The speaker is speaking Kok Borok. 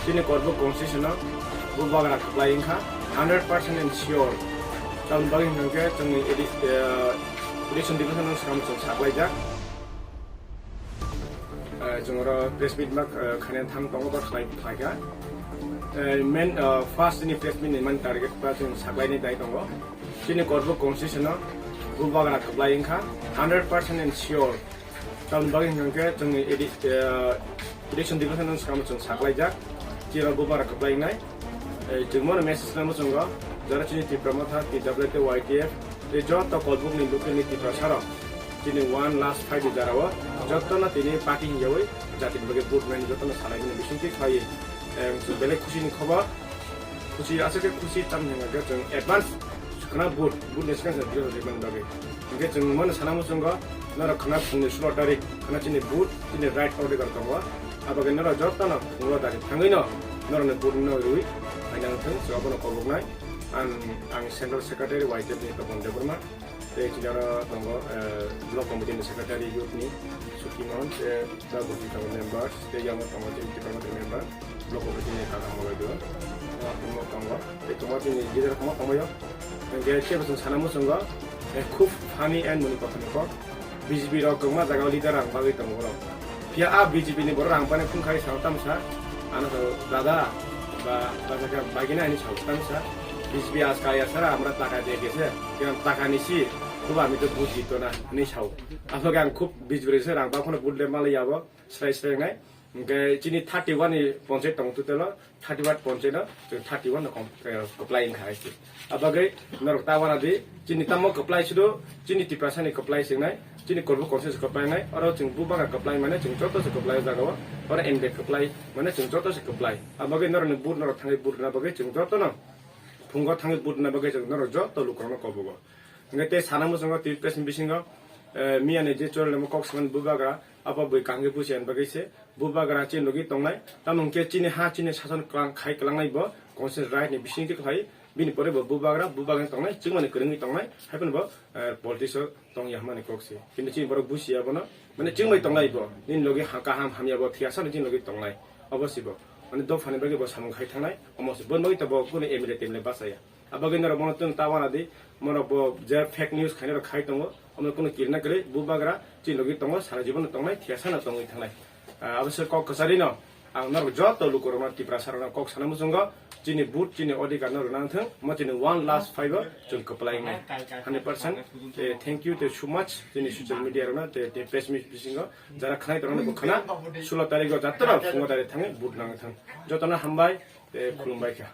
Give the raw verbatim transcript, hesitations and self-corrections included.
Chini Korbuk constitution o Bubagra kwplai wngkha, hundred percent and sure. Tamni bagwi hwnkhe chwngni edi-, eh, election division no swkang chwng saklaijak. Eh, chwng oro press meet ma, eh, khaina thang tongo ba khlai, khlaikha. Eh, main, eh, first ni press meet ni man target ba chwng saklaini dai tongo. Chini Korbuk constitution o Bubagra kwplai wngkha, hundred percent and sure. Tamni bagwi hwnkhe chwngni edi-, eh, election division no swkang chwng saklaijak. Chini Bubagra kwplai wngnai. Eh, chwng mono message namo chwngo, jara chini Tipra Motha, T W T Y T F, tei joto Korbuk ni local ni Tiprasa rok chini one last fight ni jara o joto no tini party hinjawi jati ni bagwi vote mani joto no salai mani bisingtwi khlaiwi, eh, chwng belai khusi ni khobor. Khusi, aswk khe khusi, tamni hwnkhe chwng advance khwna vote, vote ni swkang se bwrwi rwmani bagwi. Hwnkhe chwng mano sana muchungo, norok khwna phungni sulo tarik, khwna chini vote, chini right order tongo. Abagwi norok jotono phungo dari thangwino norokni vote no rwi phaina wngthung, chwng abono koboknai. Ang, ang Central Secretary Y T F ni Topon Debbarma. Tei chini oro tongo, eh, Block Committee ni Secretary Youth ni Sukimon, tei Jabuti tongo members, tei yang tongo chini Tipra Motha ni member, Block Committee ni Kaka Moloi Dua. Tongma tongo, tei tongma chini leader tongma tongma yo. Hwnkhe tei bo chwng sana muchungo, eh, khub funny and moni kotha ni kok. B J P rok kwbangma jaga o leader rang bagwi tongo borok. Phiya a B J P ni borok rang pani phung khai sao tamsa. Ano sao, "Dada, ba, ba, ba, bagina ani sao tamsa. B J P aaj kaya sara, amra taka diye gese. Kiyan taka nisi, khub ami to vote jito na," ani sao. Aswk ang khub B J P rok se rang ba phano vote le malai yabo, srai srai nai. Hwnkhe chini thirty one ni ponchayat tongo total o, thirty one ponchayat no, chwng thirty one no kom-, eh, kwplai wngkha hai se. Abagwi norok ta wana di, chini tamo kwplai sudo, chini Tiprasa ni kwplai swngnai, chini Korbuk constituency kwplai nai, oro chwng Bubagra kwplai mane chwng joto se kwplai o jaga o, oro M D kwplai mane chwng joto se kwplai. Abagwi norok ni vote norok thangwi vote rwna bagwi chwng joto no phungo thangwi vote rwna bagwi chwng norok joto lukurok no kobogo. Hwnkhe tei sana muchungo twi press ni bisingo, eh, miyani je chorlemo kok swmani Bubagra, abo bui kaham khe buchi ani bagwi se Bubagra chini logi tongnai. Tamo hwnkhe chini ha chini sason klang khai klangnai bo, constitution right ni bisingtwi khlai, bini pore bo Bubagra, Bubagra tongnai, chwngmani kwrwngwi tongnai, haiphano bo, eh, politics o tongya hwnmani kok se. Kintu chini borok buchiya bono, mane chwngbai tongnai bo, nini logi ha kaham hamya bo thiyasa no chini logi tongnai, obo se bo. Mane dophani bagwi bo samung khai thangnai, omo se. Boni bagwi to bo kunu M L A T M L A bachaya. Abagwi norok bono tun ta wana di, mono bo je fake news khainai rok khai tongo, omo kunu kirna kwrwi, Bubagra chini logi tongo, sara jibon tongnai, thiyasa no tongwi thangnai. Ah, abo se kok kwchari no, ang norok joto lukurok no Tiprasa rok no kok sana muchungo, chini vote, chini odhikar no rwna wngthung, mo chini one last five o chwng kwplai wngnai, hundred percent. Eh, thank you, thank you so much, chini social media rok no, te, te press meet bisingo, jara khnai tongna bo khna, sulo tarik o jatto rok phungo dari thangwi vote nang thang. Joto no hambai, te khulumbai kha.